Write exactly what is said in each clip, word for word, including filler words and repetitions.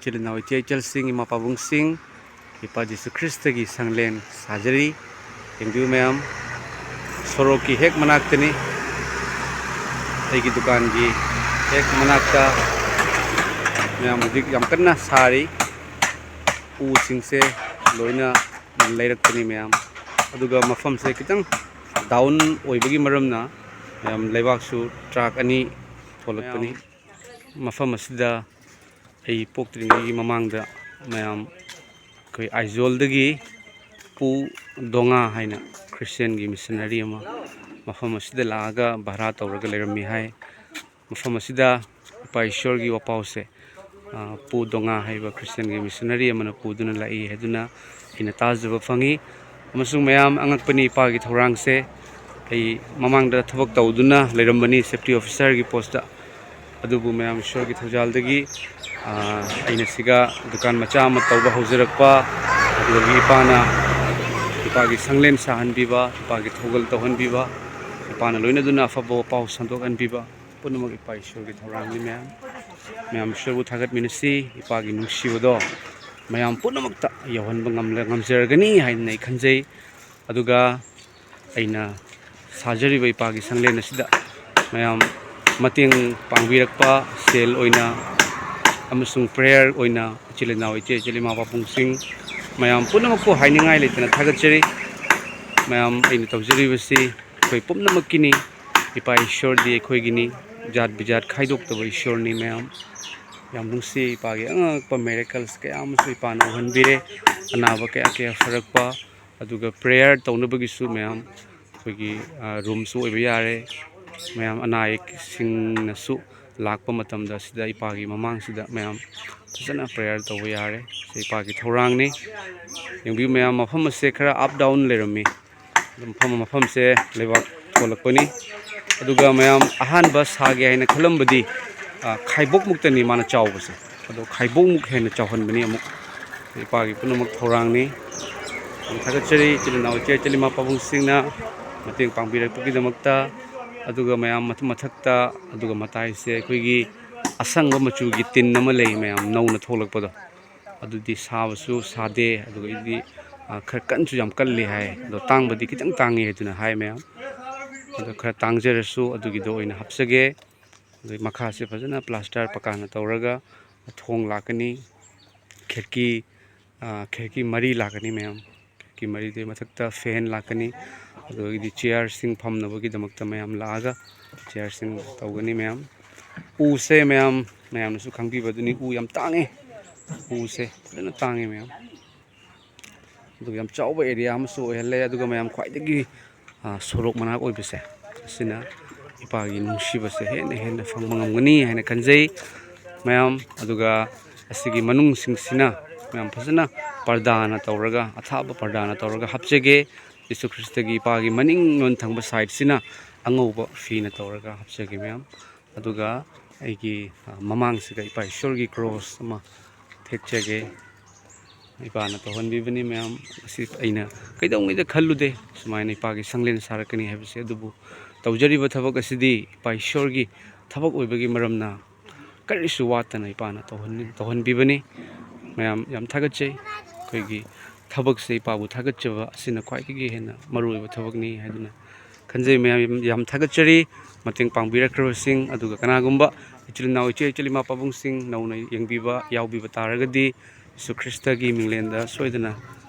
ꯏꯆꯤꯜ ꯏꯅꯥꯎ, ꯏꯆꯦ ꯏꯆꯜꯁꯤꯡ, ꯏꯃꯥ ꯄꯥꯕꯨꯡꯁꯤꯡ, ꯏꯄꯥ ꯖꯤꯁꯨ ꯈ꯭ꯔꯤꯁꯇꯒꯤ ꯁꯪꯂꯦꯟ ꯁꯥꯖꯔꯤ꯫ ꯌꯦꯡꯕꯤꯌꯨ ꯃꯌꯥꯝ, ꯁꯣꯔꯣꯛꯀꯤ ꯍꯦꯛ ꯃꯅꯥꯛꯇꯅꯤ ꯑꯩꯒꯤ ꯗꯨꯀꯥꯟꯒꯤ ꯍꯦꯛ ꯃꯅꯥꯛꯇ꯫ ꯃꯌꯥꯝ ꯍꯧꯖꯤꯛ ꯌꯥꯝ ꯀꯟꯅ ꯁꯥꯔꯤ꯫ ꯎꯁꯤꯡꯁꯦ ꯂꯣꯏꯅ ꯂꯩꯔꯛꯄꯅꯤ ꯃꯌꯥꯝ꯫ ꯑꯗꯨꯒ ꯃꯐꯝꯁꯦ ꯈꯤꯇꯪ ꯗꯥꯎꯟ ꯑꯣꯏꯕꯒꯤ ꯃꯔꯝꯅ ꯃꯌꯥꯝ, ꯂꯩꯕꯥꯛꯁꯨ ꯇ꯭ꯔꯥꯛ ꯑꯅꯤ ꯊꯣꯛꯂꯛꯄꯅꯤ꯫ ꯃꯐꯝ ꯑꯁꯤꯗ ꯑꯩ ꯄꯣꯛꯇ꯭ꯔꯤꯉꯩꯒꯤ ꯃꯃꯥꯡꯗ ꯃꯌꯥꯝ, ꯑꯩꯈꯣꯏ ꯑꯥꯏꯖꯣꯜꯗꯒꯤ ꯄꯨ ꯗꯣꯉꯥ ꯍꯥꯏꯅ ꯈ꯭ꯔꯤꯁꯇꯤꯌꯥꯟꯒꯤ ꯃꯤꯁꯟꯅꯔꯤ ꯑꯃ ꯃꯐꯝ ꯑꯁꯤꯗ ꯂꯥꯛꯑꯒ ꯚꯔꯥ ꯇꯧꯔꯒ ꯂꯩꯔꯝꯃꯤ ꯍꯥꯏ꯫ ꯃꯐꯝ ꯑꯁꯤꯗ ꯏꯄꯥ ꯏꯁꯣꯔꯒꯤ ꯋꯥꯄꯥꯎꯁꯦ, ꯑ, ꯄꯨ ꯗꯣꯉꯥ ꯍꯥꯏꯕ ꯈ꯭ꯔꯤꯁꯇꯤꯌꯥꯟꯒꯤ ꯃꯤꯁꯟꯅꯔꯤ ꯑꯃꯅ ꯄꯨꯗꯨꯅ ꯂꯥꯛꯏ ꯍꯥꯏꯗꯨꯅ ꯑꯩꯅ ꯇꯥꯖꯕ ꯐꯪꯉꯤ꯫ ꯑꯃꯁꯨꯡ ꯃꯌꯥꯝ, ꯑꯉꯛꯄꯅꯤ ꯏꯄꯥꯒꯤ ꯊꯧꯔꯥꯡꯁꯦ꯫ ꯑꯩ ꯃꯃꯥꯡꯗ ꯊꯕꯛ ꯇꯧꯗꯨꯅ ꯂꯩꯔꯝꯕꯅꯤ ꯁꯦꯐꯇꯤ ꯑꯣꯐꯤꯁꯥꯔꯒꯤ ꯄꯣꯁꯇ꯫ ꯑꯗꯨꯕꯨ ꯃꯌꯥꯝ ꯏꯁꯣꯔꯒꯤ ꯊꯧꯖꯥꯜꯗꯒꯤ, ꯑ, ꯑꯩꯅ ꯁꯤꯒ ꯗꯨꯀꯥꯟ ꯃꯆꯥ ꯑꯃ ꯇꯧꯕ ꯍꯧꯖꯔꯛꯄ, ꯑꯗꯨꯗꯒꯤ ꯏꯄꯥꯅ, ꯏꯄꯥꯒꯤ ꯁꯪꯂꯦꯟ ꯁꯥꯍꯟꯕꯤꯕ, ꯏꯄꯥꯒꯤ ꯊꯧꯒꯜ ꯇꯧꯍꯟꯕꯤꯕ, ꯏꯄꯥꯅ ꯂꯣꯏꯅꯗꯨꯅ ꯑꯐꯕ ꯄꯥꯎ ꯁꯟꯗꯣꯛꯍꯟꯕꯤꯕ, ꯄꯨꯝꯅꯃꯛ ꯏꯄꯥ ꯏꯁꯣꯔꯒꯤ ꯊꯧꯔꯥꯡꯅꯤ ꯃꯌꯥꯝ꯫ ꯃꯌꯥꯝ ꯏꯁꯣꯔꯕꯨ ꯊꯥꯒꯠꯃꯤꯟꯅꯁꯤ, ꯏꯄꯥꯒꯤ ꯅꯨꯡꯁꯤꯕꯗꯣ ꯃꯌꯥꯝ ꯄꯨꯝꯅꯃꯛꯇ ꯌꯧꯍꯟꯕ ꯉꯝꯂ-, ꯉꯝꯖꯔꯒꯅꯤ ꯍꯥꯏꯅ ꯑꯩ ꯈꯟꯖꯩ꯫ ꯑꯗꯨꯒ ꯑꯩꯅ ꯁꯥꯖꯔꯤꯕ ꯏꯄꯥꯒꯤ ꯁꯪꯂꯦꯟ ꯑꯁꯤꯗ ꯃꯌꯥꯝ ꯃꯇꯦꯡ ꯄꯥꯡꯕꯤꯔꯛꯄ, ꯁꯦꯜ ꯑꯣꯏꯅ ꯑꯃꯁꯨꯡ ꯄ꯭ꯔꯦꯌꯔ ꯑꯣꯏꯅ ꯏꯆꯤꯜ ꯏꯅꯥꯎ, ꯏꯆꯦ ꯏꯆꯜ, ꯏꯃꯥ ꯄꯥꯕꯨꯡꯁꯤꯡ ꯃꯌꯥꯝ ꯄꯨꯝꯅꯃꯛꯄꯨ ꯍꯥꯏꯅꯤꯡꯉꯥꯏ ꯂꯩꯇꯅ ꯊꯥꯒꯠꯆꯔꯤ꯫ ꯃꯌꯥꯝ, ꯑꯩꯅ ꯇꯧꯖꯔꯤꯕꯁꯤ ꯑꯩꯈꯣꯏ ꯄꯨꯝꯅꯃꯛꯀꯤꯅꯤ꯫ ꯏꯄꯥ ꯏꯁꯣꯔꯗꯤ ꯑꯩꯈꯣꯏꯒꯤꯅꯤ, ꯖꯥꯠ ꯕꯤꯖꯥꯠ ꯈꯥꯏꯗꯣꯛꯇꯕ ꯏꯁꯣꯔꯅꯤ ꯃꯌꯥꯝ꯫ ꯌꯥꯝ ꯅꯨꯡꯁꯤ, ꯏꯄꯥꯒꯤ ꯑꯉꯛꯄ ꯃꯦꯔꯦꯀꯜꯁ ꯀꯌꯥ ꯑꯃꯁꯨ ꯏꯄꯥꯅ ꯎꯍꯟꯕꯤꯔꯦ꯫ ꯑꯅꯥꯕ ꯀꯌꯥ ꯀꯌꯥ ꯐꯔꯛꯄ, ꯑꯗꯨꯒ ꯄ꯭ꯔꯦꯌꯔ ꯇꯧꯅꯕꯒꯤꯁꯨ ꯃꯌꯥꯝ ꯑꯩꯈꯣꯏꯒꯤ, ꯑ, ꯔꯨꯝꯁꯨ ꯑꯣꯏꯕ ꯌꯥꯔꯦ꯫ ꯃꯌꯥꯝ ꯑꯅꯥ ꯑꯌꯦꯛꯁꯤꯡꯅꯁꯨ ꯂꯥꯛꯄ ꯃꯇꯝꯗ ꯁꯤꯗ ꯏꯄꯥꯒꯤ ꯃꯃꯥꯡꯁꯤꯗ ꯃꯌꯥꯝ ꯐꯖꯅ ꯄ꯭ꯔꯦꯌꯔ ꯇꯧꯕ ꯌꯥꯔꯦ꯫ ꯁꯤ ꯏꯄꯥꯒꯤ ꯊꯧꯔꯥꯡꯅꯤ꯫ ꯌꯦꯡꯕꯤꯌꯨ ꯃꯌꯥꯝ, ꯃꯐꯝ ꯑꯁꯦ ꯈꯔ ꯑꯞ ꯗꯥꯎꯟ ꯂꯩꯔꯝꯃꯤ꯫ ꯑꯗꯨ ꯃꯐꯝ, ꯃꯐꯝꯁꯦ ꯂꯩꯕꯥꯛ ꯊꯣꯜꯂꯛꯄꯅꯤ꯫ ꯑꯗꯨꯒ ꯃꯌꯥꯝ, ꯑꯍꯥꯟꯕ ꯁꯥꯒꯦ ꯍꯥꯏꯅ ꯈꯜꯂꯝꯕꯗꯤ, ꯑ, ꯈꯥꯏꯕꯣꯛꯃꯨꯛꯇꯅꯤ ꯃꯥꯅ ꯆꯥꯎꯕꯁꯦ꯫ ꯑꯗꯣ ꯈꯥꯏꯕꯣꯛꯃꯨꯛ ꯍꯦꯟꯅ ꯆꯥꯎꯍꯟꯕꯅꯤ ꯑꯃꯨꯛ꯫ ꯏꯄꯥꯒꯤ ꯄꯨꯝꯅꯃꯛ ꯊꯧꯔꯥꯡꯅꯤ꯫ ꯌꯥꯝ ꯊꯥꯒꯠꯆꯔꯤ ꯏꯆꯤꯜ ꯏꯅꯥꯎ, ꯏꯆꯦ ꯏꯆꯜ, ꯏꯃꯥ ꯄꯥꯕꯨꯡꯁꯤꯡꯅ ꯃꯇꯦꯡ ꯄꯥꯡꯕꯤꯔꯛꯄꯒꯤꯗꯃꯛꯇ꯫ ꯑꯗꯨꯒ ꯃꯌꯥꯝ, ꯃꯊ-, ꯃꯊꯛꯇ, ꯑꯗꯨꯒ ꯃꯇꯥꯏꯁꯦ ꯑꯩꯈꯣꯏꯒꯤ, ꯑꯁꯪꯕ ꯃꯆꯨꯒꯤ ꯇꯤꯟ ꯑꯃ ꯂꯩ ꯃꯌꯥꯝ, ꯅꯧꯅ ꯊꯣꯛꯂꯛꯄꯗꯣ꯫ ꯑꯗꯨꯗꯤ ꯁꯥꯕꯁꯨ ꯁꯥꯗꯦ, ꯑꯗꯨꯒ ꯑꯩꯗꯤ, ꯑ, ꯈꯔ ꯀꯟꯁꯨ ꯌꯥꯝ ꯀꯜꯂꯤ ꯍꯥꯏ, ꯑꯗꯣ ꯇꯥꯡꯕꯗꯤ ꯈꯤꯇꯪ ꯇꯥꯡꯉꯤ ꯍꯥꯏꯗꯨꯅ ꯍꯥꯏ ꯃꯌꯥꯝ꯫ ꯑꯗꯣ ꯈꯔ ꯇꯥꯡꯖꯔꯁꯨ ꯑꯗꯨꯒꯤꯗꯣ ꯑꯣꯏꯅ ꯍꯥꯞꯆꯒꯦ꯫ ꯑꯗꯩ ꯃꯈꯥꯁꯦ ꯐꯖꯅ ꯄ꯭ꯂꯥꯁꯇꯔ ꯄꯀꯥꯅ ꯇꯧꯔꯒ ꯊꯣꯡ ꯂꯥꯛꯀꯅꯤ, ꯈꯤꯔꯀꯤ, ꯑ, ꯈꯤꯔꯀꯤ ꯃꯔꯤ ꯂꯥꯛꯀꯅꯤ ꯃꯌꯥꯝ꯫ ꯈꯤꯔꯀꯤ ꯃꯔꯤꯗꯨꯒꯤ ꯃꯊꯛꯇ ꯐꯦꯟ ꯂꯥꯛꯀꯅꯤ꯫ ꯑꯗꯨꯗꯒꯤꯗꯤ ꯆꯤꯌꯔꯁꯤꯡ ꯐꯝꯅꯕꯒꯤꯗꯃꯛꯇ ꯃꯌꯥꯝ ꯂꯥꯛꯑꯒ ꯆꯤꯌꯔꯁꯤꯡ ꯇꯧꯒꯅꯤ ꯃꯌꯥꯝ꯫ ꯎꯁꯦ ꯃꯌꯥꯝ, ꯃꯌꯥꯝꯅꯁꯨ ꯈꯪꯕꯤꯕꯗꯨꯅꯤ, ꯎ ꯌꯥꯝ ꯇꯥꯡꯉꯦ꯫ ꯎꯁꯦ ꯐꯖꯅ ꯇꯥꯡꯉꯦ ꯃꯌꯥꯝ꯫ ꯑꯗꯨꯒ ꯌꯥꯝ ꯆꯥꯎꯕ ꯑꯦꯔꯤꯌꯥ ꯑꯃꯁꯨ ꯑꯣꯏꯍꯜꯂꯦ꯫ ꯑꯗꯨꯒ ꯃꯌꯥꯝ ꯈ꯭ꯋꯥꯏꯗꯒꯤ, ꯑ, ꯁꯣꯔꯣꯛ ꯃꯅꯥꯛ ꯑꯣꯏꯕꯁꯦ, ꯑꯁꯤꯅ ꯏꯄꯥꯒꯤ ꯅꯨꯡꯁꯤꯕꯁꯦ ꯍꯦꯟꯅ ꯍꯦꯟꯅ ꯐꯪꯕ ꯉꯝꯒꯅꯤ ꯍꯥꯏꯅ ꯈꯟꯖꯩ ꯃꯌꯥꯝ꯫ ꯑꯗꯨꯒ ꯑꯁꯤꯒꯤ ꯃꯅꯨꯡꯁꯤꯡꯁꯤꯅ ꯃꯌꯥꯝ ꯐꯖꯅ ꯄꯔꯗꯥꯅ ꯇꯧꯔꯒ, ꯑꯊꯥꯕ ꯄꯔꯗꯥꯅ ꯇꯧꯔꯒ ꯍꯥꯞꯆꯒꯦ꯫ ꯌꯤꯁꯨ ꯈ꯭ꯔꯤꯁꯇꯒꯤ ꯏꯄꯥꯒꯤ ꯃꯅꯤꯡꯂꯣꯟ ꯊꯪꯕ ꯁꯥꯏꯠꯁꯤꯅ ꯑꯉꯧꯕ ꯐꯤꯅ ꯇꯧꯔꯒ ꯍꯥꯞꯆꯒꯦ ꯃꯌꯥꯝ꯫ ꯑꯗꯨꯒ ꯑꯩꯒꯤ, ꯑ, ꯃꯃꯥꯡꯁꯤꯗ ꯏꯄꯥ ꯏꯁꯣꯔꯒꯤ ꯀ꯭ꯔꯣꯁ ꯑꯃ ꯊꯦꯠꯆꯒꯦ꯫ ꯏꯄꯥꯅ ꯇꯧꯍꯟꯕꯤꯕꯅꯤ ꯃꯌꯥꯝ꯫ ꯑꯁꯤ ꯑꯩꯅ ꯀꯩꯗꯧꯉꯩꯗ ꯈꯜꯂꯨꯗꯦ, ꯁꯨꯃꯥꯏꯅ ꯏꯄꯥꯒꯤ ꯁꯪꯂꯦꯟ ꯁꯥꯔꯛꯀꯅꯤ ꯍꯥꯏꯕꯁꯦ꯫ ꯑꯗꯨꯕꯨ ꯇꯧꯖꯔꯤꯕ ꯊꯕꯛ ꯑꯁꯤꯗꯤ ꯏꯄꯥ ꯏꯁꯣꯔꯒꯤ ꯊꯕꯛ ꯑꯣꯏꯕꯒꯤ ꯃꯔꯝꯅ ꯀꯔꯤꯁꯨ ꯋꯥꯠꯇꯅ ꯏꯄꯥꯅ ꯇꯧꯍꯟ-, ꯇꯧꯍꯟꯕꯤꯕꯅꯤ꯫ ꯃꯌꯥꯝ ꯌꯥꯝ ꯊꯥꯒꯠꯆꯩ꯫ ꯑꯩꯈꯣꯏꯒꯤ ꯊꯕꯛꯁꯦ ꯏꯄꯥꯕꯨ ꯊꯥꯒꯠꯆꯕ ꯑꯁꯤꯅ ꯈ꯭ꯋꯥꯏꯗꯒꯤ ꯍꯦꯟꯅ ꯃꯔꯨꯑꯣꯏꯕ ꯊꯕꯛꯅꯤ ꯍꯥꯏꯗꯨꯅ ꯈꯟꯖꯩ꯫ ꯃꯌꯥꯝ ꯌꯥꯝ ꯊꯥꯒꯠꯆꯔꯤ ꯃꯇꯦꯡ ꯄꯥꯡꯕꯤꯔꯛꯈ꯭ꯔꯕꯁꯤꯡ꯫ ꯑꯗꯨꯒ ꯀꯅꯥꯒꯨꯝꯕ ꯏꯆꯤꯜ ꯏꯅꯥꯎ, ꯏꯆꯦ ꯏꯆꯜ, ꯏꯃꯥ ꯄꯥꯕꯨꯡꯁꯤꯡ ꯅꯧꯅ ꯌꯦꯡꯕꯤꯕ ꯌꯥꯎꯕꯤꯕ ꯇꯥꯔꯒꯗꯤ, ꯌꯤꯁꯨ ꯈ꯭ꯔꯤꯁꯇꯒꯤ ꯃꯤꯡꯂꯦꯟꯗ ꯁꯣꯏꯗꯅ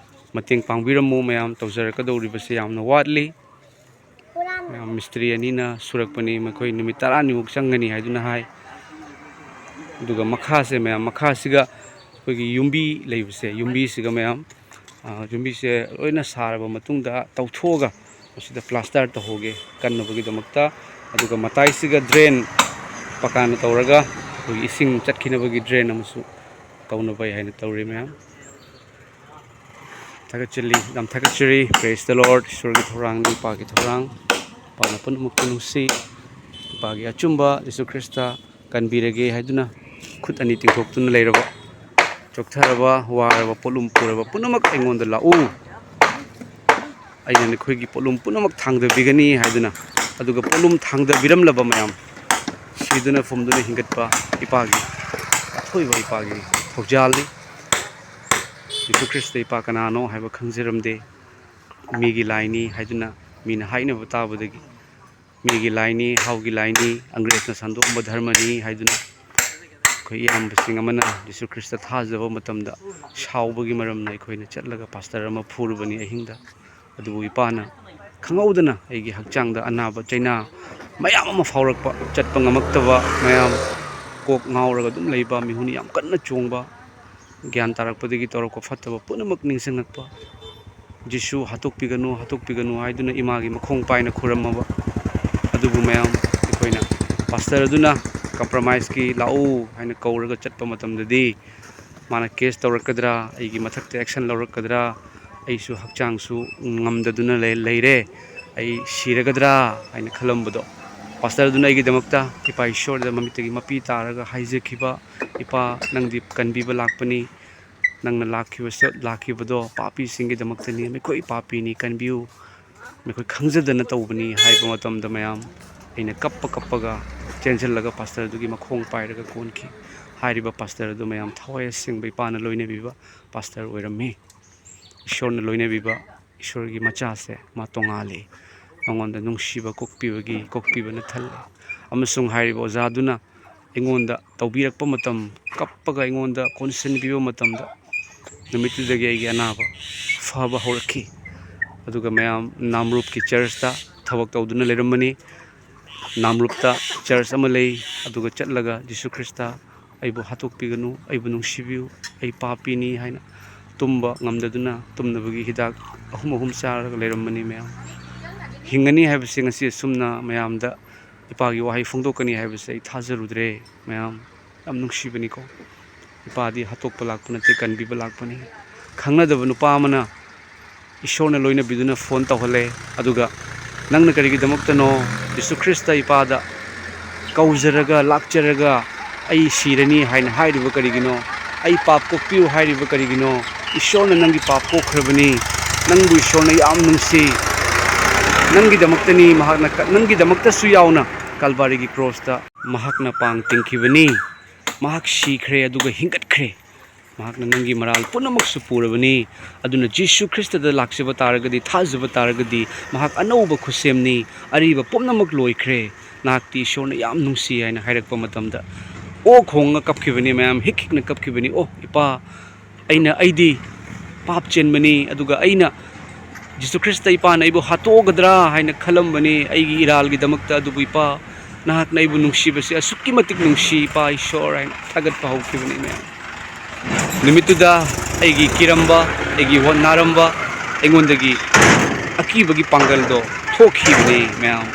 ꯃꯇꯦꯡ ꯄꯥꯡꯕꯤꯔꯝꯃꯨ꯫ ꯃꯌꯥꯝ ꯇꯧꯖꯔꯛꯀꯗꯧꯔꯤꯕꯁꯦ ꯌꯥꯝꯅ ꯋꯥꯠꯂꯤ꯫ ꯃꯌꯥꯝ ꯃꯤꯁꯇ꯭ꯔꯤ ꯑꯅꯤꯅ ꯁꯨꯔꯛꯄꯅꯤ, ꯃꯈꯣꯏ ꯅꯨꯃꯤꯠ ꯇꯔꯥꯅꯤꯃꯨꯛ ꯆꯪꯒꯅꯤ ꯍꯥꯏꯗꯨꯅ ꯍꯥꯏ꯫ ꯑꯗꯨꯒ ꯃꯈꯥꯁꯦ ꯃꯌꯥꯝ, ꯃꯈꯥꯁꯤꯒ ꯑꯩꯈꯣꯏꯒꯤ ꯌꯨꯝꯕꯤ ꯂꯩꯕꯁꯦ, ꯌꯨꯝꯕꯤꯁꯤꯒ ꯃꯌꯥꯝ, ꯑ, ꯌꯨꯝꯕꯤꯁꯦ ꯂꯣꯏꯅ ꯁꯥꯔꯕ ꯃꯇꯨꯡꯗ ꯇꯧꯊꯣꯛꯑꯒ ꯃꯁꯤꯗ ꯄ꯭ꯂꯥꯁꯇꯔ ꯇꯧꯍꯧꯒꯦ ꯀꯟꯅꯕꯒꯤꯗꯃꯛꯇ꯫ ꯑꯗꯨꯒ ꯃꯇꯥꯏꯁꯤꯒ ꯗ꯭ꯔꯦꯟ ꯄꯀꯥꯅ ꯇꯧꯔꯒ ꯑꯩꯈꯣꯏꯒꯤ ꯏꯁꯤꯡ ꯆꯠꯈꯤꯅꯕꯒꯤ ꯗ꯭ꯔꯦꯟ ꯑꯃꯁꯨ ꯇꯧꯅꯕ ꯍꯥꯏꯅ ꯇꯧꯔꯤ ꯃꯌꯥꯝ꯫ ꯊꯥꯒꯠꯆꯔꯤ, ꯌꯥꯝ ꯊꯥꯒꯠꯆꯔꯤ꯫ Praise the Lord꯫ ꯏꯁꯣꯔꯒꯤ ꯊꯧꯔꯥꯡꯅꯤ, ꯏꯄꯥꯒꯤ ꯊꯧꯔꯥꯡ꯫ ꯏꯄꯥꯅ ꯄꯨꯝꯅꯃꯛꯄꯨ ꯅꯨꯡꯁꯤ꯫ ꯏꯄꯥꯒꯤ ꯑꯆꯨꯝꯕ ꯌꯤꯁꯨ ꯈ꯭ꯔꯤꯁꯇ ꯀꯟꯕꯤꯔꯒꯦ ꯍꯥꯏꯗꯨꯅ ꯈꯨꯠ ꯑꯅꯤ ꯇꯤꯡꯊꯣꯛꯇꯨꯅ ꯂꯩꯔꯕ, ꯆꯣꯛꯊꯔꯕ, ꯋꯥꯔꯕ, ꯄꯣꯠꯂꯨꯝ ꯄꯨꯔꯕ ꯄꯨꯝꯅꯃꯛ ꯑꯩꯉꯣꯟꯗ ꯂꯥꯛꯎ꯫ ꯑꯩꯅ ꯅꯈꯣꯏꯒꯤ ꯄꯣꯠꯂꯨꯝ ꯄꯨꯝꯅꯃꯛ ꯊꯥꯡꯗꯕꯤꯒꯅꯤ ꯍꯥꯏꯗꯨꯅ꯫ ꯑꯗꯨꯒ ꯄꯣꯠꯂꯨꯝ ꯊꯥꯡꯗꯕꯤꯔꯝꯂꯕ ꯃꯌꯥꯝ, ꯁꯤꯗꯨꯅ ꯐꯨꯝꯗꯨꯅ ꯍꯤꯡꯒꯠꯄ ꯏꯄꯥꯒꯤ, ꯑꯊꯣꯏꯕ ꯏꯄꯥꯒꯤ ꯊꯧꯖꯥꯜꯅꯤ꯫ ꯖꯤꯁꯨ ꯈ꯭ꯔꯤꯁꯇ ꯏꯄꯥ ꯀꯅꯥꯅꯣ ꯍꯥꯏꯕ ꯈꯪꯖꯔꯝꯗꯦ꯫ ꯃꯤꯒꯤ ꯂꯥꯏꯅꯤ ꯍꯥꯏꯗꯨꯅ ꯃꯤꯅ ꯍꯥꯏꯅꯕ ꯇꯥꯕꯗꯒꯤ, ꯃꯤꯒꯤ ꯂꯥꯏꯅꯤ, ꯍꯥꯎꯒꯤ ꯂꯥꯏꯅꯤ, ꯑꯪꯒ꯭ꯔꯦꯖꯅ ꯁꯟꯗꯣꯛꯑꯝꯕ ꯙꯔꯃꯅꯤ ꯍꯥꯏꯗꯨꯅ ꯑꯩꯈꯣꯏ ꯏꯌꯥꯝꯕꯁꯤꯡ ꯑꯃꯅ ꯖꯤꯁꯨ ꯈ꯭ꯔꯤꯁꯇ ꯊꯥꯖꯕ ꯃꯇꯝꯗ ꯁꯥꯎꯕꯒꯤ ꯃꯔꯝꯅ ꯑꯩꯈꯣꯏꯅ ꯆꯠꯂꯒ ꯄꯥꯁꯇꯔ ꯑꯃ ꯐꯨꯔꯨꯕꯅꯤ ꯑꯍꯤꯡꯗ꯫ ꯑꯗꯨꯕꯨ ꯏꯄꯥꯅ ꯈꯪꯍꯧꯗꯅ ꯑꯩꯒꯤ ꯍꯛꯆꯥꯡꯗ ꯑꯅꯥꯕ ꯆꯩꯅꯥ ꯃꯌꯥꯝ ꯑꯃ ꯐꯥꯎꯔꯛꯄ, ꯆꯠꯄ ꯉꯝꯃꯛꯇꯕ ꯃꯌꯥꯝ, ꯀꯣꯛ ꯉꯥꯎꯔꯒ ꯑꯗꯨꯝ ꯂꯩꯕ, ꯃꯤꯍꯨꯟ ꯌꯥꯝ ꯀꯟꯅ ꯆꯣꯡꯕ, ꯒ꯭ꯌꯥꯟ ꯇꯥꯔꯛꯄꯗꯒꯤ ꯇꯧꯔꯛꯄ ꯐꯠꯇꯕ ꯄꯨꯝꯅꯃꯛ ꯅꯤꯡꯁꯤꯡꯉꯛꯄ꯫ "ꯖꯤꯁꯨ, ꯍꯥꯠꯇꯣꯛꯄꯤꯒꯅꯨ, ꯍꯥꯠꯇꯣꯛꯄꯤꯒꯅꯨ" ꯍꯥꯏꯗꯨꯅ ꯏꯃꯥꯒꯤ ꯃꯈꯣꯡ ꯄꯥꯏꯅ ꯈꯨꯔꯝꯃꯕ꯫ ꯑꯗꯨꯕꯨ ꯃꯌꯥꯝ, ꯑꯩꯈꯣꯏꯅ ꯄꯥꯁꯇꯔ ꯑꯗꯨꯅ ꯀꯝꯄ꯭ꯔꯣꯃꯥꯏꯁꯀꯤ ꯂꯥꯛꯎ ꯍꯥꯏꯅ ꯀꯧꯔꯒ ꯆꯠꯄ ꯃꯇꯝꯗꯗꯤ, ꯃꯥꯅ ꯀꯦꯁ ꯇꯧꯔꯛꯀꯗ꯭ꯔꯥ, ꯑꯩꯒꯤ ꯃꯊꯛꯇ ꯑꯦꯛꯁꯟ ꯂꯧꯔꯛꯀꯗ꯭ꯔꯥ, ꯑꯩꯁꯨ ꯍꯛꯆꯥꯡꯁꯨ ꯉꯝꯗꯗꯨꯅ ꯂꯩ-, ꯂꯩꯔꯦ, ꯑꯩ ꯁꯤꯔꯒꯗ꯭ꯔꯥ ꯍꯥꯏꯅ ꯈꯜꯂꯝꯕꯗꯣ, ꯄꯥꯁꯇꯔ ꯑꯗꯨꯅ ꯑꯩꯒꯤꯗꯃꯛꯇ, ꯏꯄꯥ ꯏꯁꯣꯔꯗ ꯃꯃꯤꯠꯇꯒꯤ ꯃꯄꯤ ꯇꯥꯔꯒ ꯍꯥꯏꯖꯈꯤꯕ, "ꯏꯄꯥ, ꯅꯪꯗꯤ ꯀꯟꯕꯤꯕ ꯂꯥꯛꯄꯅꯤ, ꯅꯪꯅ ꯂꯥꯛꯈꯤꯕꯁꯨ, ꯂꯥꯛꯈꯤꯕꯗꯣ ꯄꯥꯄꯤꯁꯤꯡꯒꯤꯗꯃꯛꯇꯅꯤ, ꯃꯈꯣꯏ ꯄꯥꯄꯤꯅꯤ, ꯀꯟꯕꯤꯌꯨ, ꯃꯈꯣꯏ ꯈꯪꯖꯗꯅ ꯇꯧꯕꯅꯤ" ꯍꯥꯏꯕ ꯃꯇꯝꯗ, ꯃꯌꯥꯝ, ꯑꯩꯅ ꯀꯞꯄ ꯀꯞꯄꯒ ꯆꯦꯟꯁꯤꯜꯂꯒ ꯄꯥꯁꯇꯔ ꯑꯗꯨꯒꯤ ꯃꯈꯣꯡ ꯄꯥꯏꯔꯒ ꯀꯣꯟꯈꯤ꯫ ꯍꯥꯏꯔꯤꯕ ꯄꯥꯁꯇꯔ ꯑꯗꯨ, ꯃꯌꯥꯝ, ꯊꯋꯥꯏ ꯑꯁꯦꯡꯕ ꯏꯄꯥꯅ ꯂꯣꯏꯅꯕꯤꯕ ꯄꯥꯁꯇꯔ ꯑꯣꯏꯔꯝꯃꯤ꯫ ꯏꯁꯣꯔꯅ ꯂꯣꯏꯅꯕꯤꯕ ꯏꯁꯣꯔꯒꯤ ꯃꯆꯥꯁꯦ ꯃꯥ ꯇꯣꯉꯥꯜꯂꯤ꯫ ꯃꯉꯣꯟꯗ ꯅꯨꯡꯁꯤꯕ ꯀꯣꯛꯄꯤꯕꯒꯤ, ꯀꯣꯛꯄꯤꯕꯅ ꯊꯜꯂꯤ꯫ ꯑꯃꯁꯨꯡ ꯍꯥꯏꯔꯤꯕ ꯑꯣꯖꯥꯗꯨꯅ ꯑꯩꯉꯣꯟꯗ ꯇꯧꯕꯤꯔꯛꯄ ꯃꯇꯝ, ꯀꯞꯄꯒ ꯑꯩꯉꯣꯟꯗ ꯀꯣꯟꯁꯤꯟꯕꯤꯕ ꯃꯇꯝꯗ, ꯅꯨꯃꯤꯠꯇꯨꯗꯒꯤ ꯑꯩꯒꯤ ꯑꯅꯥꯕ ꯐꯕ ꯍꯧꯔꯛꯈꯤ꯫ ꯑꯗꯨꯒ ꯃꯌꯥꯝ, ꯅꯥꯝꯔꯨꯞꯀꯤ ꯆꯔꯆꯇ ꯊꯕꯛ ꯇꯧꯗꯨꯅ ꯂꯩꯔꯝꯕꯅꯤ꯫ ꯅꯥꯝꯔꯨꯞꯇ ꯆꯔꯆ ꯑꯃ ꯂꯩ, ꯑꯗꯨꯒ ꯆꯠꯂꯒ, "ꯖꯤꯁꯨ ꯈ꯭ꯔꯤꯁꯇ, ꯑꯩꯕꯨ ꯍꯥꯠꯇꯣꯛꯄꯤꯒꯅꯨ, ꯑꯩꯕꯨ ꯅꯨꯡꯁꯤꯕꯤꯌꯨ, ꯑꯩ ꯄꯥꯄꯤꯅꯤ" ꯍꯥꯏꯅ ꯇꯨꯝꯕ ꯉꯝꯗꯗꯨꯅ ꯇꯨꯝꯅꯕꯒꯤ ꯍꯤꯗꯥꯛ ꯑꯍꯨꯝ ꯑꯍꯨꯝ ꯆꯥꯔꯒ ꯂꯩꯔꯝꯕꯅꯤ ꯃꯌꯥꯝ꯫ ꯍꯤꯡꯒꯅꯤ ꯍꯥꯏꯕꯁꯤ ꯉꯁꯤ ꯑꯁꯨꯝꯅ ꯃꯌꯥꯝꯗ ꯏꯄꯥꯒꯤ ꯋꯥꯍꯩ ꯐꯣꯡꯗꯣꯛꯀꯅꯤ ꯍꯥꯏꯕꯁꯦ ꯑꯩ ꯊꯥꯖꯔꯨꯗ꯭ꯔꯦ ꯃꯌꯥꯝ꯫ ꯌꯥꯝ ꯅꯨꯡꯁꯤꯕꯅꯤꯀꯣ꯫ ꯏꯄꯥꯗꯤ ꯍꯥꯠꯇꯣꯛꯄ ꯂꯥꯛꯄ ꯅꯠꯇꯦ, ꯀꯟꯕꯤꯕ ꯂꯥꯛꯄꯅꯤ꯫ ꯈꯪꯅꯗꯕ ꯅꯨꯄꯥ ꯑꯃꯅ ꯏꯁꯣꯔꯅ ꯂꯣꯏꯅꯕꯤꯗꯨꯅ ꯐꯣꯟ ꯇꯧꯍꯜꯂꯦ꯫ ꯑꯗꯨꯒ, "ꯅꯪꯅ ꯀꯔꯤꯒꯤꯗꯃꯛꯇꯅꯣ ꯖꯤꯁꯨ ꯈ꯭ꯔꯤꯁꯇ ꯏꯄꯥꯗ ꯀꯧꯖꯔꯒ, ꯂꯥꯛꯆꯔꯒ, ꯑꯩ ꯁꯤꯔꯅꯤ ꯍꯥꯏꯅ ꯍꯥꯏꯔꯤꯕ ꯀꯔꯤꯒꯤꯅꯣ? ꯑꯩ ꯄꯥꯞ ꯀꯣꯛꯄꯤꯌꯨ ꯍꯥꯏꯔꯤꯕ ꯀꯔꯤꯒꯤꯅꯣ? ꯏꯁꯣꯔꯅ ꯅꯪꯒꯤ ꯄꯥꯞ ꯀꯣꯛꯈ꯭ꯔꯕꯅꯤ꯫ ꯅꯪꯕꯨ ꯏꯁꯣꯔꯅ ꯌꯥꯝ ꯅꯨꯡꯁꯤ꯫ ꯅꯪꯒꯤꯗꯃꯛꯇꯅꯤ ꯃꯍꯥꯛꯅ ꯀ-, ꯅꯪꯒꯤꯗꯃꯛꯇꯁꯨ ꯌꯥꯎꯅ ꯀꯜꯕꯥꯔꯤꯒꯤ ꯀ꯭ꯔꯣꯁꯇ ꯃꯍꯥꯛꯅ ꯄꯥꯡ ꯇꯤꯡꯈꯤꯕꯅꯤ꯫ ꯃꯍꯥꯛ ꯁꯤꯈ꯭ꯔꯦ ꯑꯗꯨꯒ ꯍꯤꯡꯒꯠꯈ꯭ꯔꯦ꯫ ꯃꯍꯥꯛꯅ ꯅꯪꯒꯤ ꯃꯔꯥꯜ ꯄꯨꯝꯅꯃꯛꯁꯨ ꯄꯨꯔꯕꯅꯤ꯫ ꯑꯗꯨꯅ ꯖꯤꯁꯨ ꯈ꯭ꯔꯤꯁꯇꯗ ꯂꯥꯛꯆꯕ ꯇꯥꯔꯒꯗꯤ, ꯊꯥꯖꯕ ꯇꯥꯔꯒꯗꯤ, ꯃꯍꯥꯛ ꯑꯅꯧꯕ ꯈꯨꯠꯁꯦꯝꯅꯤ꯫ ꯑꯔꯤꯕ ꯄꯨꯝꯅꯃꯛ ꯂꯣꯏꯈ꯭ꯔꯦ꯫ ꯅꯍꯥꯛꯇꯤ ꯏꯁꯣꯔꯅ ꯌꯥꯝ ꯅꯨꯡꯁꯤ ꯍꯥꯏꯅ ꯍꯥꯏꯔꯛꯄ ꯃꯇꯝꯗ, ꯑꯣ ꯈꯣꯡꯉ ꯀꯞꯈꯤꯕꯅꯤ ꯃꯌꯥꯝ, ꯍꯤꯛ ꯍꯤꯛꯅ ꯀꯞꯈꯤꯕꯅꯤ꯫ "ꯑꯣ ꯏꯄꯥ, ꯑꯩꯅ, ꯑꯩꯗꯤ ꯄꯥꯞ ꯆꯦꯟꯕꯅꯤ, ꯑꯗꯨꯒ ꯑꯩꯅ, ꯖꯤꯁꯨ ꯈ꯭ꯔꯤꯁꯇ ꯏꯄꯥꯅ ꯑꯩꯕꯨ ꯍꯥꯠꯇꯣꯛꯑꯒꯗ꯭ꯔꯥ ꯍꯥꯏꯅ ꯈꯜꯂꯝꯕꯅꯤ ꯑꯩꯒꯤ ꯏꯔꯥꯜꯒꯤꯗꯃꯛꯇ, ꯑꯗꯨꯕꯨ ꯏꯄꯥ, ꯅꯍꯥꯛꯅ ꯑꯩꯕꯨ ꯅꯨꯡꯁꯤꯕꯁꯦ ꯑꯁꯨꯛꯀꯤ ꯃꯇꯤꯛ ꯅꯨꯡꯁꯤ ꯏꯄꯥ ꯏꯁꯣꯔ" ꯍꯥꯏꯅ ꯊꯥꯒꯠꯄ ꯍꯧꯈꯤꯕꯅꯤ ꯃꯌꯥꯝ꯫ ꯅꯨꯃꯤꯠꯇꯨꯗ ꯑꯩꯒꯤ ꯀꯤꯔꯝꯕ, ꯑꯩꯒꯤ ꯍꯣꯠꯅꯔꯝꯕ, ꯑꯩꯉꯣꯟꯗꯒꯤ ꯑꯀꯤꯕꯒꯤ ꯄꯥꯡꯒꯜꯗꯣ ꯊꯣꯛꯈꯤꯕꯅꯤ ꯃꯌꯥꯝ꯫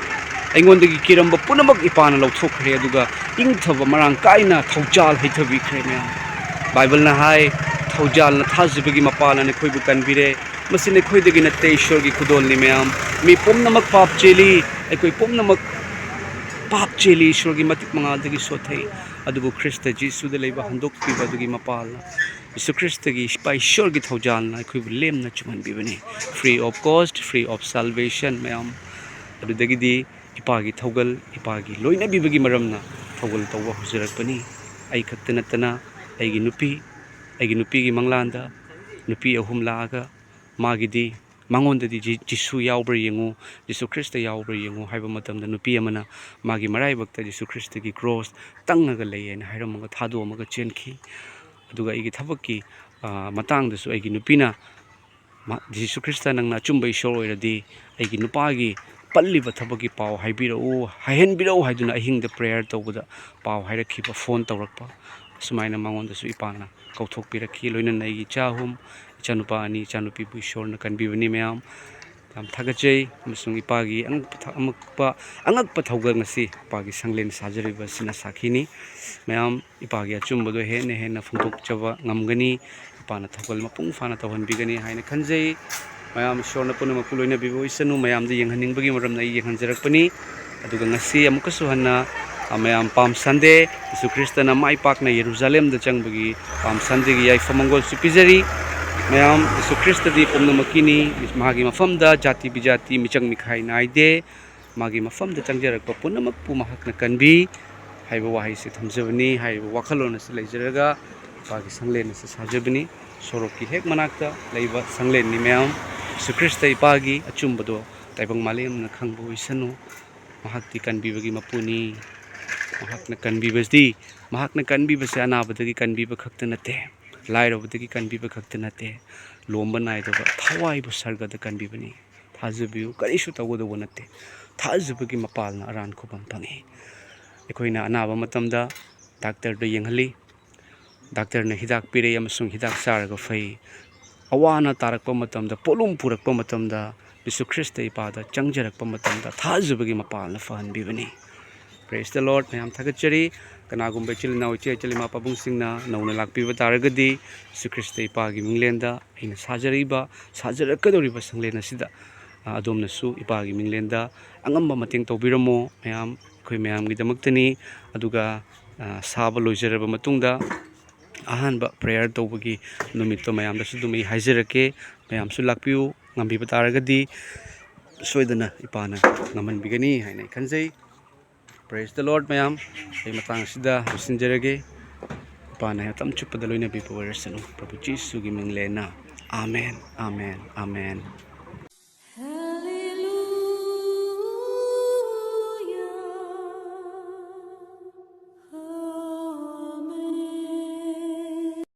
ꯑꯩꯉꯣꯟꯗꯒꯤ ꯀꯤꯔꯝꯕ ꯄꯨꯝꯅꯃꯛ ꯏꯄꯥꯅ ꯂꯧꯊꯣꯛꯈ꯭ꯔꯦ, ꯑꯗꯨꯒ ꯏꯪꯊꯕ ꯃꯔꯥꯡ ꯀꯥꯏꯅ ꯊꯧꯖꯥꯜ ꯍꯩꯊꯕꯤꯈ꯭ꯔꯦ ꯃꯌꯥꯝ꯫ ꯕꯥꯏꯕꯜꯅ ꯍꯥꯏ, "ꯊꯧꯖꯥꯜꯅ ꯊꯥꯖꯕꯒꯤ ꯃꯄꯥꯜꯅ ꯅꯈꯣꯏꯕꯨ ꯀꯟꯕꯤꯔꯦ꯫ ꯃꯁꯤ ꯅꯈꯣꯏꯗꯒꯤ ꯅꯠꯇꯦ, ꯏꯁꯣꯔꯒꯤ ꯈꯨꯗꯣꯜꯅꯤ ꯃꯌꯥꯝ꯫ ꯃꯤ ꯄꯨꯝꯅꯃꯛ ꯄꯥꯞ ꯆꯦꯜꯂꯤ, ꯑꯩꯈꯣꯏ ꯄꯨꯝꯅꯃꯛ ꯄꯥꯞ ꯆꯦꯜꯂꯤ, ꯏꯁꯣꯔꯒꯤ ꯃꯇꯤꯛ ꯃꯉꯥꯜꯗꯒꯤ ꯁꯣꯠꯊꯩ꯫ ꯑꯗꯨꯕꯨ ꯈ꯭ꯔꯤꯁꯇ ꯖꯤꯁꯨꯗ ꯂꯩꯕ ꯍꯟꯗꯣꯛꯄꯤꯕ ꯑꯗꯨꯒꯤ ꯃꯄꯥꯜꯅ ꯖꯤꯁꯨ ꯈ꯭ꯔꯤꯁꯇꯒꯤ ꯏꯄꯥ ꯏꯁꯣꯔꯒꯤ ꯊꯧꯖꯥꯜꯅ ꯑꯩꯈꯣꯏꯕꯨ ꯂꯦꯝꯅ ꯆꯨꯝꯍꯟꯕꯤꯕꯅꯤ꯫ Free of cost, free of salvation ꯃꯌꯥꯝ꯫ ꯑꯗꯨꯗꯒꯤꯗꯤ ꯏꯄꯥꯒꯤ ꯊꯧꯒꯜ, ꯏꯄꯥꯒꯤ ꯂꯣꯏꯅꯕꯤꯕꯒꯤ ꯃꯔꯝꯅ ꯊꯧꯒꯜ ꯇꯧꯕ ꯍꯧꯖꯔꯛꯄꯅꯤ꯫ ꯑꯩ ꯈꯛꯇ ꯅꯠꯇꯅ ꯑꯩꯒꯤ ꯅꯨꯄꯤ, ꯑꯩꯒꯤ ꯅꯨꯄꯤꯒꯤ ꯃꯪꯂꯥꯟꯗ ꯅꯨꯄꯤ ꯑꯍꯨꯝ ꯂꯥꯛꯑꯒ ꯃꯥꯒꯤꯗꯤ, ꯃꯉꯣꯟꯗꯗꯤ ꯖꯤ-, ꯖꯤꯁꯨ ꯌꯥꯎꯕ꯭ꯔꯥ ꯌꯦꯡꯉꯨ, ꯖꯤꯁꯨ ꯈ꯭ꯔꯤꯁꯇ ꯌꯥꯎꯕ꯭ꯔꯥ ꯌꯦꯡꯉꯨ ꯍꯥꯏꯕ ꯃꯇꯝꯗ ꯅꯨꯄꯤ ꯑꯃꯅ ꯃꯥꯒꯤ ꯃꯔꯥꯏꯕꯛꯇ ꯖꯤꯁꯨ ꯈ꯭ꯔꯤꯁꯇꯒꯤ ꯀ꯭ꯔꯣꯁ ꯇꯪꯉꯒ ꯂꯩ ꯍꯥꯏꯅ ꯍꯥꯏꯔꯝꯃꯒ ꯊꯥꯗꯣꯛꯑꯝꯃꯒ ꯆꯦꯟꯈꯤ꯫ ꯑꯗꯨꯒ ꯑꯩꯒꯤ ꯊꯕꯛꯀꯤ, ꯑ, ꯃꯇꯥꯡꯗꯁꯨ ꯑꯩꯒꯤ ꯅꯨꯄꯤꯅ ꯃꯥ-, "ꯖꯤꯁꯨ ꯈ꯭ꯔꯤꯁꯇ ꯅꯪꯅ ꯑꯆꯨꯝꯕ ꯏꯁꯣꯔ ꯑꯣꯏꯔꯗꯤ ꯑꯩꯒꯤ ꯅꯨꯄꯥꯒꯤ ꯄꯜꯂꯤꯕ ꯊꯕꯛꯀꯤ ꯄꯥꯎ ꯍꯥꯏꯕꯤꯔꯛꯎ, ꯍꯥꯏꯍꯟꯕꯤꯔꯛꯎ" ꯍꯥꯏꯗꯨꯅ ꯑꯍꯤꯡꯗ ꯄ꯭ꯔꯦꯌꯔ ꯇꯧꯕꯗ ꯄꯥꯎ ꯍꯥꯏꯔꯛꯈꯤꯕ, ꯐꯣꯟ ꯇꯧꯔꯛꯄ꯫ ꯑꯁꯨꯃꯥꯏꯅ ꯃꯉꯣꯟꯗꯁꯨ ꯏꯄꯥꯅ ꯀꯧꯊꯣꯛꯄꯤꯔꯛꯈꯤ, ꯂꯣꯏꯅꯅ ꯑꯩꯒꯤ ꯏꯆꯥ ꯑꯍꯨꯝ, ꯏꯆꯥꯅꯨꯄꯥ ꯑꯅꯤ, ꯏꯆꯥꯅꯨꯄꯤꯕꯨ ꯏꯁꯣꯔꯅ ꯀꯟꯕꯤꯕꯅꯤ ꯃꯌꯥꯝ꯫ ꯌꯥꯝ ꯊꯥꯒꯠꯆꯩ, ꯑꯃꯁꯨꯡ ꯏꯄꯥꯒꯤ ꯑꯉꯛꯄ ꯊ-, ꯑꯉꯛꯄ, ꯑꯉꯛꯄ ꯊꯧꯒꯜ ꯉꯁꯤ ꯏꯄꯥꯒꯤ ꯁꯪꯂꯦꯟ ꯁꯥꯖꯔꯤꯕ ꯑꯁꯤꯅ ꯁꯥꯈꯤꯅꯤ꯫ ꯃꯌꯥꯝ ꯏꯄꯥꯒꯤ ꯑꯆꯨꯝꯕꯗꯣ ꯍꯦꯟꯅ ꯍꯦꯟꯅ ꯐꯣꯡꯗꯣꯛꯆꯕ ꯉꯝꯒꯅꯤ, ꯏꯄꯥꯅ ꯊꯧꯒꯜ ꯃꯄꯨꯡ ꯐꯥꯅ ꯇꯧꯍꯟꯕꯤꯒꯅꯤ ꯍꯥꯏꯅ ꯈꯟꯖꯩ꯫ ꯃꯌꯥꯝ ꯏꯁꯣꯔꯅ ꯄꯨꯝꯅꯃꯛꯄꯨ ꯂꯣꯏꯅꯕꯤꯕ ꯑꯣꯏꯁꯅꯨ꯫ ꯃꯌꯥꯝꯗ ꯌꯦꯡꯍꯟꯅꯤꯡꯕꯒꯤ ꯃꯔꯝꯅ ꯑꯩ ꯌꯦꯡꯍꯟꯖꯔꯛꯄꯅꯤ꯫ ꯑꯗꯨꯒ ꯉꯁꯤ ꯑꯃꯨꯛꯀꯁꯨ ꯍꯟꯅ, ꯑ, ꯃꯌꯥꯝ ꯄꯥꯝ ꯁꯟꯗꯦ, ꯖꯤꯁꯨ ꯈ꯭ꯔꯤꯁꯇꯅ ꯃꯥꯏ ꯄꯥꯛꯅ ꯌꯦꯔꯨꯖꯥꯂꯦꯝꯗ ꯆꯪꯕꯒꯤ ꯄꯥꯝ ꯁꯟꯗꯦꯒꯤ ꯌꯥꯏꯐ ꯃꯪꯒꯣꯜꯁꯨ ꯄꯤꯖꯔꯤ꯫ ꯃꯌꯥꯝ, ꯖꯤꯁꯨ ꯈ꯭ꯔꯤꯁꯇꯗꯤ ꯄꯨꯝꯅꯃꯛꯀꯤꯅꯤ꯫ ꯃꯍꯥꯛꯀꯤ ꯃꯐꯝꯗ ꯖꯥꯇꯤ ꯕꯤꯖꯥꯇꯤ, ꯃꯤꯆꯪ ꯃꯤꯈꯥꯏ ꯅꯥꯏꯗꯦ꯫ ꯃꯥꯒꯤ ꯃꯐꯝꯗ ꯆꯪꯖꯔꯛꯄ ꯄꯨꯝꯅꯃꯛꯄꯨ ꯃꯍꯥꯛꯅ ꯀꯟꯕꯤ꯫ ꯍꯥꯏꯕ ꯋꯥꯍꯩꯁꯦ ꯊꯝꯖꯕꯅꯤ꯫ ꯍꯥꯏꯔꯤꯕ ꯋꯥꯈꯜꯂꯣꯟ ꯑꯁꯤ ꯂꯩꯖꯔꯒ ꯏꯄꯥꯒꯤ ꯁꯪꯂꯦꯟ ꯑꯁꯤ ꯁꯥꯖꯕꯅꯤ꯫ ꯁꯣꯔꯣꯛꯀꯤ ꯍꯦꯛ ꯃꯅꯥꯛꯇ ꯂꯩꯕ ꯁꯪꯂꯦꯟꯅꯤ ꯃꯌꯥꯝ꯫ ꯖꯤꯁꯨ ꯈ꯭ꯔꯤꯁꯇ ꯏꯄꯥꯒꯤ ꯑꯆꯨꯝꯕꯗꯣ ꯇꯥꯏꯕꯪ ꯃꯥꯂꯦꯝꯅ ꯈꯪꯕ ꯑꯣꯏꯁꯅꯨ꯫ ꯃꯍꯥꯛꯇꯤ ꯀꯟꯕꯤꯕꯒꯤ ꯃꯄꯨꯅꯤ꯫ ꯃꯍꯥꯛꯅ ꯀꯟꯕꯤꯕꯁꯤ, ꯃꯍꯥꯛꯅ ꯀꯟꯕꯤꯕꯁꯦ ꯑꯅꯥꯕꯗꯒꯤ ꯀꯟꯕꯤꯕ ꯈꯛꯇ ꯅꯠꯇꯦ, ꯂꯥꯏꯔꯕꯗꯒꯤ ꯀꯟꯕꯤꯕ ꯈꯛꯇ ꯅꯠꯇꯦ, ꯂꯣꯝꯕ ꯅꯥꯏꯗꯕ ꯊꯋꯥꯏꯕꯨ ꯁꯔꯒꯗ ꯀꯟꯕꯤꯕꯅꯤ꯫ ꯊꯥꯖꯕꯤꯌꯨ, ꯀꯔꯤꯁꯨ ꯇꯧꯒꯗꯧꯕ ꯅꯠꯇꯦ꯫ ꯊꯥꯖꯕꯒꯤ ꯃꯄꯥꯜꯅ ꯑꯔꯥꯟ ꯈꯨꯕꯝ ꯐꯪꯏ꯫ ꯑꯩꯈꯣꯏꯅ ꯑꯅꯥꯕ ꯃꯇꯝꯗ ꯗꯥꯛꯇꯔꯗ ꯌꯦꯡꯍꯜꯂꯤ꯫ ꯗꯥꯛꯇꯔꯅ ꯍꯤꯗꯥꯛ ꯄꯤꯔꯛꯏ ꯑꯃꯁꯨꯡ ꯍꯤꯗꯥꯛ ꯆꯥꯔꯒ ꯐꯩ꯫ ꯑꯋꯥ ꯑꯅꯥ ꯇꯥꯔꯛꯄ ꯃꯇꯝꯗ, ꯄꯣꯠꯂꯨꯝ ꯄꯨꯔꯛꯄ ꯃꯇꯝꯗ, ꯖꯤꯁꯨ ꯈ꯭ꯔꯤꯁꯇ ꯏꯄꯥꯗ ꯆꯪꯖꯔꯛꯄ ꯃꯇꯝꯗ ꯊꯥꯖꯕꯒꯤ ꯃꯄꯥꯜꯅ ꯐꯍꯟꯕꯤꯕꯅꯤ꯫ Praise the Lord꯫ ꯃꯌꯥꯝ ꯊꯥꯒꯠꯆꯔꯤ꯫ ꯀꯅꯥꯒꯨꯝꯕ ꯏꯆꯤꯜ ꯏꯅꯥꯎ, ꯏꯆꯦ ꯏꯆꯜ, ꯏꯃꯥ ꯄꯥꯕꯨꯡꯁꯤꯡꯅ ꯅꯧꯅ ꯂꯥꯛꯄꯤꯕ ꯇꯥꯔꯒꯗꯤ, ꯖꯤꯁꯨ ꯈ꯭ꯔꯤꯁꯇ ꯏꯄꯥꯒꯤ ꯃꯤꯡꯂꯦꯟꯗ ꯑꯩꯅ ꯁꯥꯖꯔꯤꯕ, ꯁꯥꯖꯔꯛꯀꯗꯧꯔꯤꯕ ꯁꯪꯂꯦꯟ ꯑꯁꯤꯗ, ꯑ, ꯑꯗꯣꯝꯅꯁꯨ ꯏꯄꯥꯒꯤ ꯃꯤꯡꯂꯦꯟꯗ ꯑꯉꯝꯕ ꯃꯇꯦꯡ ꯇꯧꯕꯤꯔꯝꯃꯣ꯫ ꯃꯌꯥꯝ, ꯑꯩꯈꯣꯏ ꯃꯌꯥꯝꯒꯤꯗꯃꯛꯇꯅꯤ꯫ ꯑꯗꯨꯒ, ꯑ, ꯁꯥꯕ ꯂꯣꯏꯖꯔꯕ ꯃꯇꯨꯡꯗ ꯑꯍꯥꯟꯕ prayer ꯇꯧꯕꯒꯤ ꯅꯨꯃꯤꯠꯇꯣ ꯃꯌꯥꯝꯗꯁꯨ ꯑꯗꯨꯝ ꯑꯩ ꯍꯥꯏꯖꯔꯛꯀꯦ꯫ ꯃꯌꯥꯝꯁꯨ ꯂꯥꯛꯄꯤꯌꯨ, ꯉꯝꯕꯤꯕ ꯇꯥꯔꯒꯗꯤ ꯁꯣꯏꯗꯅ ꯏꯄꯥꯅ ꯉꯝꯍꯟꯕꯤꯒꯅꯤ ꯍꯥꯏꯅ ꯑꯩ ꯈꯟꯖꯩ꯫ Praise the Lord ꯃꯌꯥꯝ꯫ ꯑꯩ ꯃꯇꯥꯡ ꯑꯁꯤꯗ ꯂꯣꯏꯁꯤꯟꯖꯔꯒꯦ꯫ ꯏꯄꯥꯅ ꯃꯇꯝ ꯆꯨꯞꯄꯗ ꯂꯣꯏꯅꯕꯤꯕ ꯑꯣꯏꯔꯁꯅꯨ꯫ ꯄ꯭ꯔꯚꯨ ꯖꯤꯁꯨꯒꯤ ꯃꯤꯡꯂꯦꯟꯅ꯫ ꯑꯥꯃꯦꯟ, ꯑꯥꯃꯦꯟ, ꯑꯥꯃꯦꯟ꯫